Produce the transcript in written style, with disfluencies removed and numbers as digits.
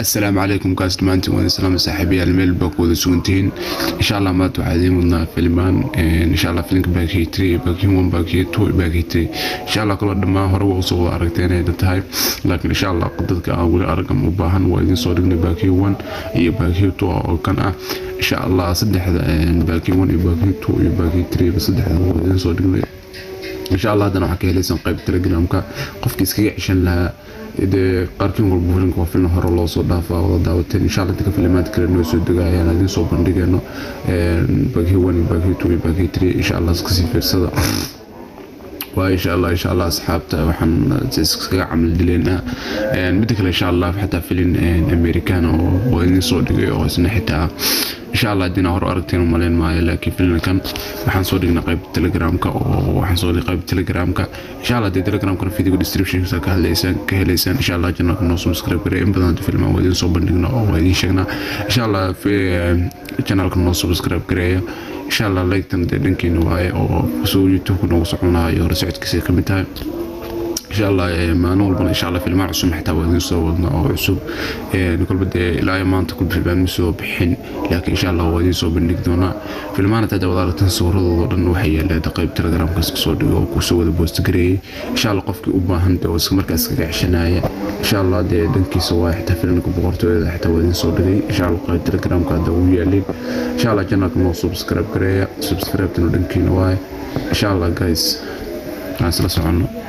Assalaamu calaykum kaas, dhammaantiin wada salaam saaxiibayaal, meel baa ku wada sugantihiin. Insha Allah maanta waxaa idiin wadnaa filmaan, insha Allah, filimka Baaghi 3, Baaghi 1, Baaghi 2, Baaghi 3. Insha Allah kaloo dhammaan hore waa usoo wada aragteen ay tahay, laakiin insha Allah dadka aan weli aragam u baahan waa idiin soo dhignay Baaghi 1 iyo Baaghi 2 oo kan ah. Insha Allah saddexda, Baaghi 1 iyo Baaghi 2 iyo Baaghi 3, saddexda waa idiin soo dhignay. Insha Allah haddana waxaa ka helaysaan qayb Telegramka. Qofkii iskaga ceshan lahaa dee qaarkiin walba filimka waa film hore loo soo dhaafaa, wada daawateen. Insha Allah inta ka filimaad kale noo soo degayaan idiin soo bandhigayno Baaghi 1 iyo Baaghi 2 iyo Baaghi 3. Insha Allah iskasii fiirsada waa insha Allah asxaabta waxaan iskaga camal dileynaa. Midda kale, insha Allah xataa filin American oo idin soo dhigay oo isna xitaa insha Allah haddii hore aragteen u malayn maayo, laakiin filimkan waxaan soo dhignay qayb Telegramka oo waxaan soo dhigay qayb Telegramka. Insha Allah haddii Telegramkana video descriptionka ka hadlaysaan, ka helaysaan. Insha Allah channelka noo subscribe gareey. In badan hadii filmaan waa idin soo bandhigno oo waa idin sheegnaa. Insha Allah channelka noo subscribe gareeya. Insha Allah like-tan dee dhankiina waaye oo soo YouTube-ka noogu socon lahaa iyo hore socodkiisa ka mid tahay. Insha Allah maalin walbana insha Allah filmaan cusub xitaa waa idin soo wadna oo cusub. Kolba dee ilaa iyo maanta kulba filmaan ma soo bixin, laakiin insha Allah waa idin soo bandhigi doonaa filmaan. Hataa wada aragtan sawirradooda dhan waxay yaaleen qayb Telegramkaas kusoo dhigo oo kusoo wada post gareeyay. Insha Allah qofkii u baahan dee oo iska markaas iskaga ceshanaya, insha Allah dee dhankiisa waa. Xitaa filimka Boqortooyada xitaa waa idin soo dhigay. Insha Allah qayb Telegramka hadda ugu yaalin. Insha Allah channelka noo subscribe gareeya, subscribe-tana dhankiina waaye. Insha Allah guys, aan isla soconno.